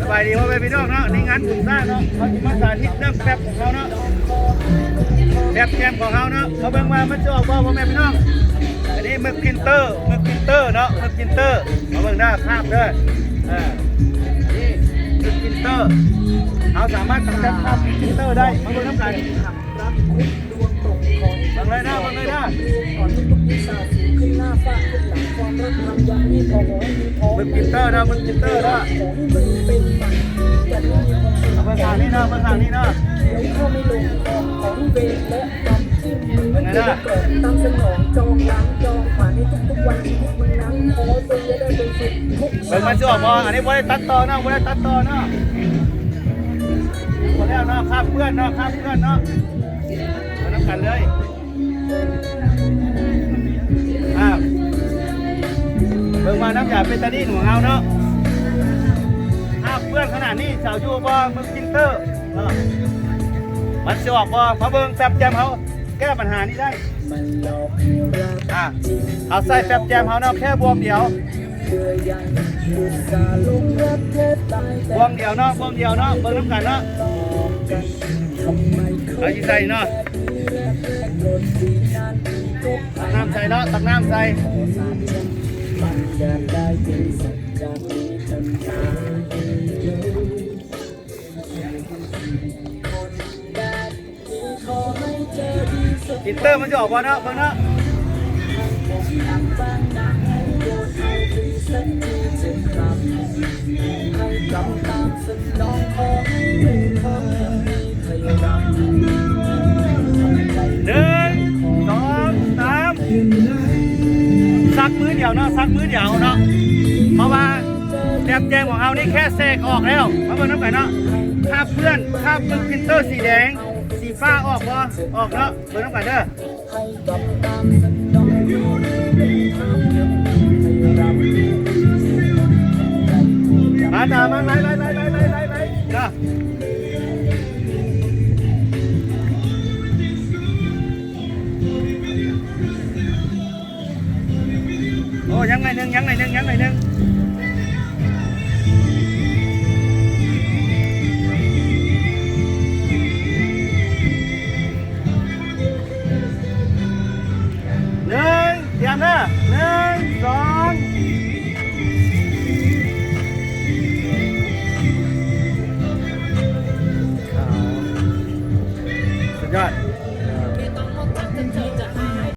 ສະບາຍດີພໍ່ແມ່ພີ່ນ້ອງເນາະ ໃນງານບຸນຊ້າງເນາະ ເຮົາຊິມາສາທິດເລື່ອງແຟັບຂອງເຮົາເນາະ ແຟັບແຈມຂອງເຮົາເນາະ ມາເບິ່ງວ່າມັນຈະອອກບໍ່ ພໍ່ແມ່ພີ່ນ້ອງ. ອັນນີ້ໝຶກພິນເຕີ ໝຶກພິນເຕີເນາະ ໝຶກພິນເຕີ ມາເບິ່ງເດີ ຄາບເດີ ເອີ ນີ້ໝຶກພິນເຕີ ເຮົາສາມາດກຳຈັດຄາບພິນເຕີໄດ້ ມາເບິ່ງນຳກັນ. ເບິ່ງເລີຍເດີ ເບິ່ງເລີຍເດີ ໝຶກພິນເຕີເດີ ໝຶກພິນເຕີເດີ ເບິ່ງຂ້າງນີ້ເດີ ເບິ່ງຂ້າງນີ້ເດີ ເບິ່ງເລີຍເດີ ເບິ່ງມັນຊິອອກບໍ່ ອັນນີ້ບໍ່ໄດ້ຕັດຕໍ່ເນາະ ບໍ່ໄດ້ຕັດຕໍ່ເນາະ ບໍ່ແລ້ວເນາະ ຄາບເປື້ອນເນາະ ຄາບເປື້ອນເນາະ. ເອົານຳກັນເລີຍ ອ່າ ເບິ່ງວ່ານ້ຳຢາເບຕາດີນຂອງເຮົາເນາະ ຄາບເປື້ອນຂະໜາດນີ້ ເຈົ້າຢູ່ບໍ່ ມຶກຈິນເຕີເນາະ ມັນຊິອອກບໍ່ ມາເບິ່ງແຟັບແຈມເຮົາແກ້ບັນຫານີ້ໄດ້ ອ່າ ເຮົາໃສ່ແຟັບແຈມເຮົາເນາະ ແຄ່ບ່ວງດຽວ ບ່ວງດຽວເນາະ ບ່ວງດຽວເນາະ ເບິ່ງນຳກັນເນາະ ເຮົາຊິໃສ່ເນາະ ຕັກນ້ຳໃສ່ເນາະ ຕັກນ້ຳໃສ່ ຟິນເຕີມັນຈະອອກບໍ່ເນາະ ເບິ່ງເນາະ ໜຶ່ງ ສອງ ສາມ ຊັກມືດຽວເນາະ ຊັກມືດຽວເນາະ ເພາະວ່າແຟັບແຈມຂອງເຮົານີ້ແຄ່ເສກອອກແລ້ວ ມາເບິ່ງນຳກັນເນາະ ຄາບເປື້ອນ ຄາບມຶກພິນເຕີສີແດງ ສີຟ້າອອກບໍ່ ອອກເນາະ ເບິ່ງນຳກັນເດີ ມາຕາມມາ ໄລ່ ໄລ່ ໄລ່ ໄລ່ ໄລ່ ໄລ່ ໄລ່ ເນາະ ໂອ້ ຍັງໜ້ອຍໜຶ່ງ ຍັງໜ້ອຍໜຶ່ງ ຍັງໜ້ອຍໜຶ່ງ ໜຶ່ງ ຕຽມເດີ